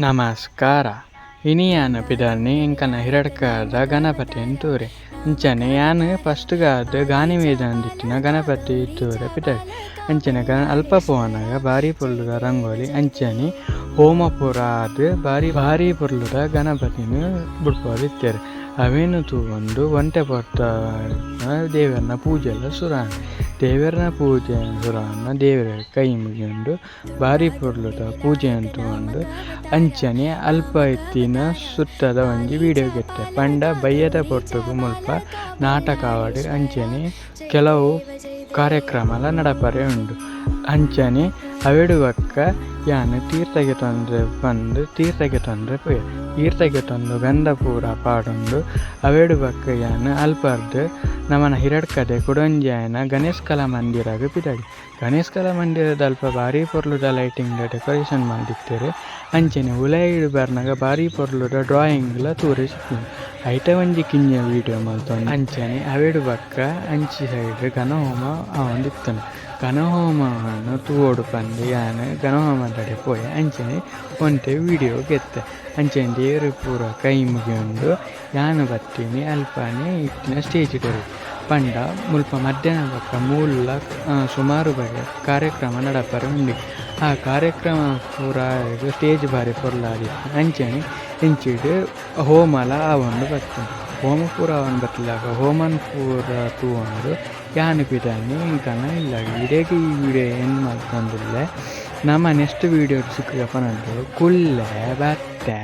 ನಮಸ್ಕಾರ. ಇನಿ ಯಾನ್ ಪಿದಡ್ನೆ ಎಂಕಲ್ನ ಹಿರಡ್ಕದ ಗಣಪತಿನ್ ತೂರೆ ಅಂಚನೆ ಯಾನ್ ಫಸ್ಟ್ ಗಾದ್ ಗಾಣಿ ಮೈದಾನಡ್ ಇತ್ತಿನ ಗಣಪತಿ ತೂವರೆ ಪಿದಡ್ದೆ ಅಂಚನೆ ಅಲ್ಪ ಪೋನಗ ಬಾರಿ ಪೊರ್ಲುದ ರಂಗೋಲಿ ಅಂಚನೆ ಹೋಮ ಪೂರ ಆದ್ ಬಾರಿ ಬಾರಿ ಪೊರ್ಲುದ ಗಣಪತಿನ್ ಬುಡ್ಪಾದಿತ್ತೆರ್ ಅವೆನ್ ತೂವೊಂದು ಒಂತೆ ಪೊರ್ತು ದೇವೆರ್ನ ಪೂಜೆಲ ಸುರು ಆಂಡ್ ದೇವೆರ್ನ ಪೂಜೆ ಸುರು ಆಂಡ ದೇವೆರೆಗ್ ಕೈ ಮುಗಿಯೊಂದು ಬಾರಿ ಪೊರ್ಲುದ ಪೂಜೆನ್ ತೂವೊಂದು ಅಂಚನೆ ಅಲ್ಪ ಇತ್ತಿನ ಸುತ್ತದ ಒಂಜಿ ವೀಡಿಯೊ ಗೆತ್ತೆ ಪಂಡ ಬಯ್ಯದ ಪೊರ್ತುಗು ಮುಲ್ಪ ನಾಟಕ ಆವಡ್ ಅಂಚನೆ ಕೆಲವು ಕಾರ್ಯಕ್ರಮಲ ನಡಪರೆ ಉಂಡು ಅಂಚನೆ ಅವೆಡ್ ಬೊಕ್ಕ ಯಾನ್ ತೀರ್ಥ ಗೆತೊಂಡ್ರೆ ಪಂದ್ ತೀರ್ಥ ಗೆತೊಂಡ್ರೆ ಪೋಯೆ ತೀರ್ಥ ಗೆತೊಂದು ಗಂಧ ಪೂರ ಪಾಡೊಂದು ಅವೆಡ್ ಬೊಕ್ಕ ಯಾನ್ ಅಲ್ಪರ್ದ್ ನಮನ ಹಿರಡ್ಕದ ಕುಡೊಂಜಿ ಆಯಿನ ಗಣೇಶ್ ಕಲಾ ಮಂದಿರಗ್ ಪಿದಡಿಯೆ ಗಣೇಶ್ ಕಲಾ ಮಂದಿರದಲ್ಪ ಬಾರಿ ಪೊರ್ಲುದ ಲೈಟಿಂಗ್ ದ ಡೆಕೊರೇಷನ್ ಮಲ್ದಿತ್ತೆರ್ ಅಂಚನೆ ಉಲಯಿಡ್ ಬನ್ನಗ ಬಾರಿ ಪೊರ್ಲುದ ಡ್ರಾಯಿಂಗ್ ಲ ತೂವರೆ ತಿಕ್ಕುಂಡು ಐತ ಒಂಜಿ ಕಿನ್ಯ ವೀಡಿಯೊ ಮಲ್ತೊಂಡೆ ಅಂಚನೆ ಅವೆಡ್ ಬೊಕ್ಕ ಅಂಚಿ ಸೈಡ್ ಗಣಹೋಮ ಆವೊಂದಿತ್ತುಂಡು ಗಣಹೋಮನ್ ತೂವೊಡು ಪಂದ್ ಯಾನ್ ಗಣಹೋಮದಡೆ ಪೋಯೆ ಅಂಚನೆ ಒಂತೆ ವೀಡಿಯೊ ಗೆತ್ತೆ ಅಂಚನೆ ದೇವೆರೆಗ್ ಪೂರ ಕೈ ಮುಗಿಯೊಂದು ಯಾನ್ ಬತ್ತಿನಿ ಅಲ್ಪನೆ ಇತ್ತಿನ ಸ್ಟೇಜ್ ದಡೆಗ್ ಪಂಡ ಮುಲ್ಪ ಮದ್ಯಾನ ಬೊಕ ಮೂಲುಲ ಸುಮಾರ್ ಬಗೆತ ಕಾರ್ಯಕ್ರಮ ನಡಪರೆ ಉಂಡು ಆ ಕಾರ್ಯಕ್ರಮ ಪೂರ ಸ್ಟೇಜ್ ಬಾರಿ ಪೊರ್ಲಾದಿತ್ತ್ಂಡ್ ಅಂಚನೆ ಇಂಚಿಡ್ ಹೋಮಲ ಆವೊಂದು ಬತ್ತ್ಂಡ್ ಹೋಮ ಪೂರ ಆವೊಂದು ಬತ್ತಿಲಕ ಹೋಮನ್ ಪೂರ ತೂವೊಂದು ಯಾನ್ ಪಿದಾಡ್ನೆ ಎಂಕಲ್ನ ಇಲ್ಲಗ್ ಇಡೆಗ್ ಈ ವೀಡಿಯೊ ಎಂಡ್ ಮಲ್ತೊಂದುಲ್ಲೆ ನಮ ನೆಕ್ಸ್ಟ್ ವೀಡಿಯೋ ಡ್ ತಿಕ್ಕುಗ ಪನೊಂದು ಕುಲ್ಲೆ ಬತ್ತೆ.